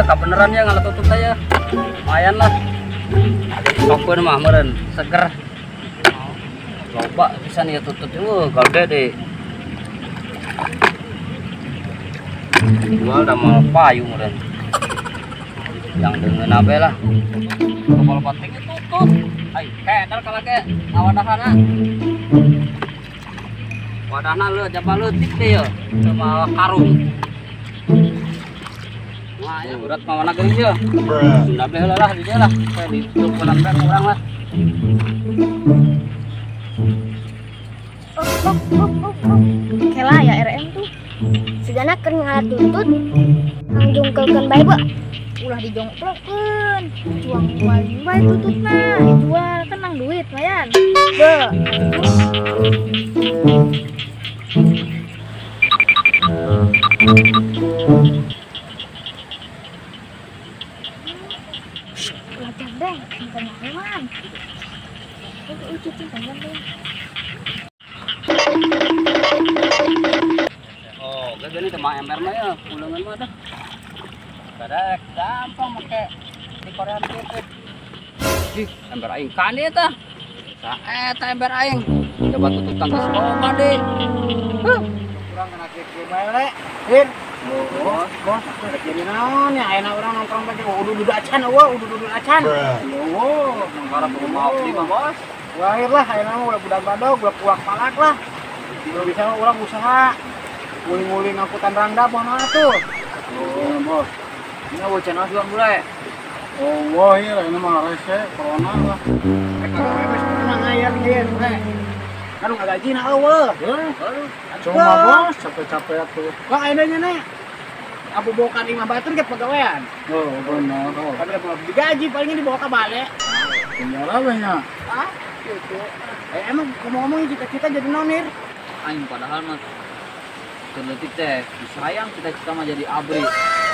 ya kabeneran ya ngalah tutut ya. Lumayan lah. Sokeun mah meureun seger. Loba pisan ya tutut eueuh gede deh. Jual dah mau payu meureun. Yang deungeun abe lah. Kepala pating tutut. Ai, kayak kalau ke awadahana. Wadahna leuh jaba leutik teh ya sama karung. Wah, ya berat mah mana geuning ya. Sunda beh heula lah di dieu lah. Kayak ditutup pelan-pelan urang lah. Kela ya RM tuh. Sigana keur ngalah tutut. Langjungkeulkeun bae bu. Ulah dijongklokeun. Cuang maling bae tututna, dijual tenang duit lumayan. Be. Ulah jandeng, bukan hewan. Cicing kan deh. Oh, gini teh mah ember mah ya, uleungan mah dah. Kadek gampang make di Korean gitu. Ih, ember aing kan ieu tah. Saeta ember aing. Coba tutup tangga loba deui. Huh. Urang kana kieu bae le. Hin. Bos, bos, rek jadi naon ya ayeuna urang nongkrong teh udu-udu acan eueuh, udu-udu acan. Eueuh, mangkarap rumah abdi mah, Bos. Lahir lah ayeuna mah ulah budak badog, ulah puak palak lah. Belum bisa urang usaha nguling-nguling angkutan rangda mana tuh. Oh, Bos. Ini bocah naon bule? Oh, wah iya ini mah rese corona lah. Rek kagawe geus tenang aya ge, bule. Kan gaji na eueuh. Cuma bos capek-capek atuh. Wah ayeuna nya na. Abu bokan imah batur ge pagawean. Oh, benar. Tapi udah digaji palingnya dibawa ke bale. Penjara we nya. Ah, gitu. Emang ngomong-ngomong cita-cita jadi nonir. Aing padahal mah leutik teh disayang cita-cita mah jadi abri.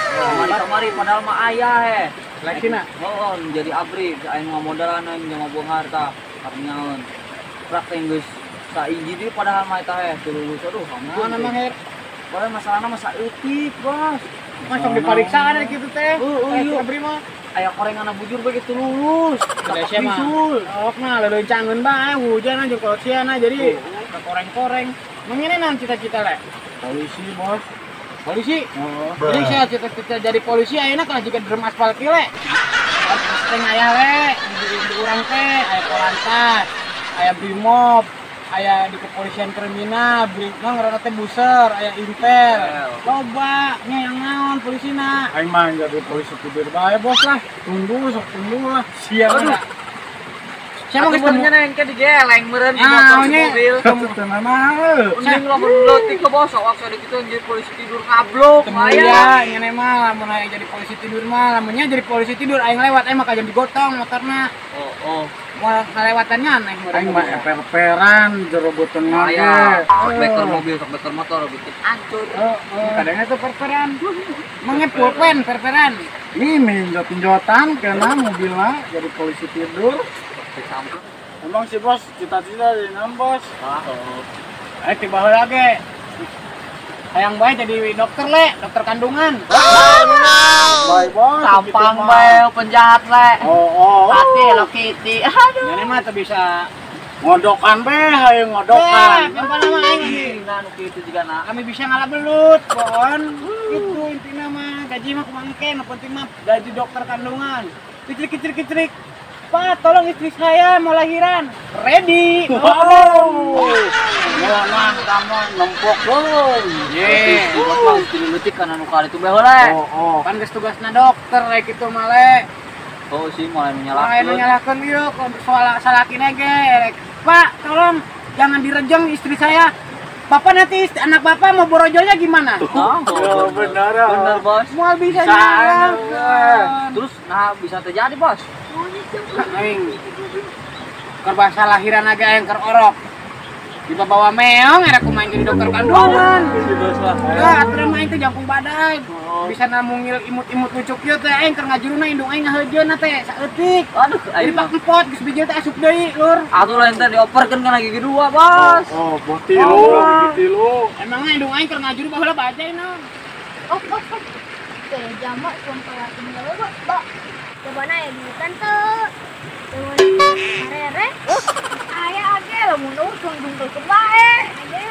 Kamari-kamari padahal mah ayah he. Seleksina. Heeh, jadi abri aing mah modalan aing mah buang harta kapunyaeun. Prak teh geus saiji deui padahal mah eta he teu lulus aduh ampun. Naon emang he? Padahal masalahna mah saeutik, Bos. Masuk dipariksaan gitu teh. Heeh, abri mah aya korenganna bujur bae gitu lulus. Sia mah. Ok nah leuleuncangeun bae hujan jeung kolosiana jadi kekoreng-koreng. Mengene naon cita-cita le? Polisi, Bos. Polisi? Oh. Jadi saya cita-cita jadi polisi ayeuna kalau jika drum aspal kieu le. Teh aya le di urang teh aya Polantas, aya Brimob, aya di kepolisian kriminal, Brimob ngaranna teh Buser, aya Intel. Loba nya yang naon polisina. Aing mah jadi polisi tidur bae, Bos lah. Tunggu sok tunggu lah. Siap. Aduh. Siapa geus temu nya engke digeleng meureun di motor di mobil. Mending lamun leutik ke bos awak saeutik kitu jadi polisi tidur ngablok aya. Ngene mah lamun aya jadi polisi tidur mah lamunnya jadi polisi tidur aing lewat aing mah kajan digotong motorna. Oh, oh. Moal ngalewatannya aneh meureun. Aing mah eper-eperan jero beuteung ge. Sok beker mobil, sok beker motor bikin hancur. Heeh. Kadangnya tuh perperan. Mangnya pulpen perperan. Ini minjot-minjotan kena mobilna jadi polisi tidur. Emang si bos cita-cita jadi naon bos? Tiba heula ge. Hayang bae jadi dokter le, dokter kandungan. Bae bos. Tampang bae penjahat le. Oh, oh. Hati Hello Kitty. Aduh. Ini mah teu bisa ngodokan bae hayang ngodokan. Apa nama aing? Nah, nu kitu juga na. Kami bisa ngalah belut, bon. Itu intina mah gaji mah kumaha engke, nu penting mah gaji dokter kandungan. Kicrik-kicrik-kicrik. Pak, tolong istri saya mau lahiran. Ready. Wow. Nah, kamu nempok dong. Ye, bos mah geus leutik kana nu kali itu bae heula. Oh, oh. Kan geus tugasna dokter rek kitu mah le. Oh, sih mulai menyalahkeun. Mulai menyalahkeun ieu soal salakina ge. Pak, tolong jangan direjeng istri saya. Bapak nanti anak bapak mau borojolnya gimana? Oh, benar. Benar, Bos. Moal bisa nyalahkeun. Terus nah bisa terjadi, Bos. Aing keur bahasa lahiran aja aing keur orok. Dibawa meong era kumaha jadi dokter kandungan. Ya aturan mah aing teh jangkung badag. Bisa namungil imut-imut lucu kieu teh aing keur ngajuruna indung aing ngahejeuna teh saeutik. Aduh, jadi pak empot geus bijil teh asup deui lur. Atuh lain teh dioperkeun kana gigi dua, Bos. Oh, boh tilu, gigi tilu. Emangnya indung aing keur ngajuru baheula bajai naon. Oh, oh, oh. Kerja mak sampai tinggal ba. Coba na ya duitan teu. Arere. Aya age lamun urang jungkelkeun bae. Age.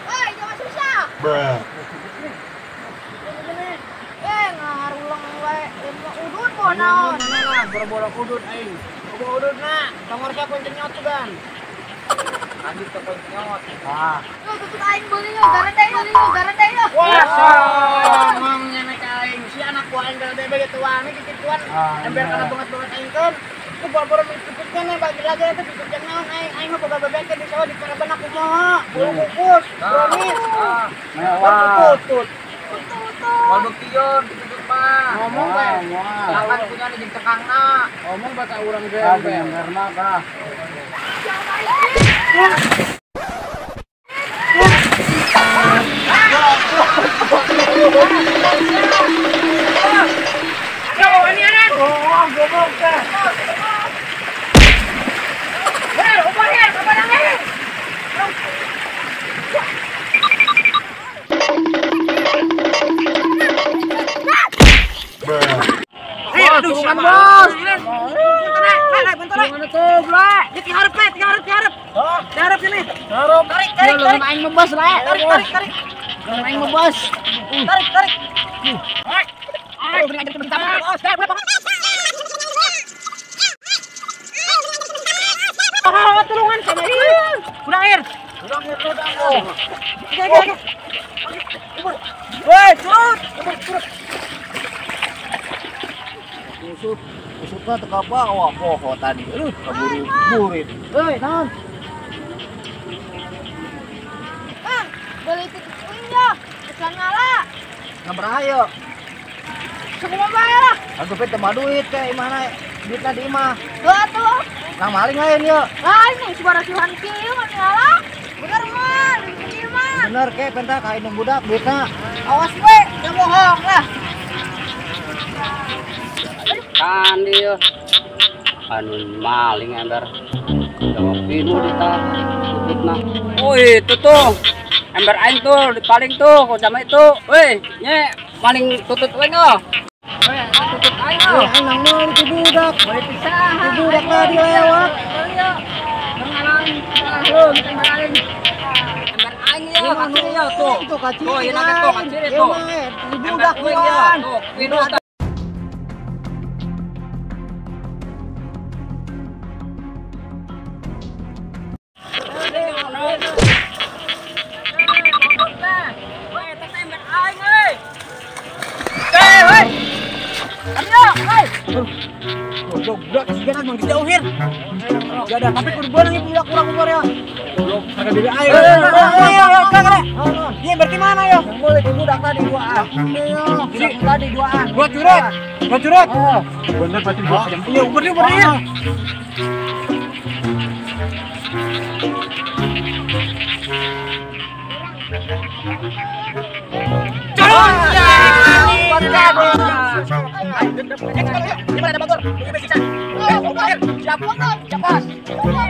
Woi, jangan susah. Bruh. Ngarulang wae lima udut po naon. Nah, boro-boro udut aing. Bobo udut na, tongor sia kunci nyot sugan. Lanjut ke kunci nyot. Ah. Yo tutut aing beuli yo, garede yo, garede yo. Wah, songong nyemek aing. Si anak buah aing garede ge tuane kikituan. Ember kana banget-banget aing keun. Ku boro-boro tututkeun bagi lagi eta tutut naon aing. Aing mah boga bebekeun di sawah di paraban aku moho. Bulu kukus, brownies. Mewah. Tutut. Moal beukion tutut mah. Ngomong bae. Lawan punya jeung cekangna. Ngomong baca urang ge. Ah, emberna tah. Bos. Tarik, aing mebos lah. Tarik, tarik, tarik. Aing mebos. Tarik, tarik. Oh, tulungan sama ini. Kurang air. Kurang air tuh. Oke, oke. Woi, curut. Curut. Usut, usutna teu kabawa poho tadi. Aduh, kaburu-burit. Heuy, naon? Kang, beli tutut uing ya. Pesan ngala. Sabaraha yeuh? Sakumaha bae lah. Aku teh teu duit teh imahna duitna di imah. Heuh atuh. Nang maling lain yeuh. Lain nih sabaraha sihan kieu mah ngala. Bener mah, kieu mah. Bener ke penta ka indung budak duitna. Awas we, jangan bohong lah. Kan dia anu maling ember jawab pinu di tututna. Oh itu tuh ember aing tuh dipaling tuh kok sama itu. Weh, nye maling tutut aing oh. Weh, tutut aing oh. Aing nang meuli ti budak. Boleh pisahan. Ti budak tadi lewat. Ember aing. Ember aing ya, kaciri ya tuh. Tuh, ieu tuh kaciri tuh. Ti budak ya tuh, pinu. Goblok sigana mah geus jauh hir. Gak ada, tapi kudu beunang ieu budak urang umur ya. Goblok, ada diri aing. Iya, berarti mana ya? Boleh di budak tadi duaan. Iya, tadi duaan. Gua curut. Gua curut. Bener berarti gua. Iya, bener bener. Curut. Siap, siap, siap.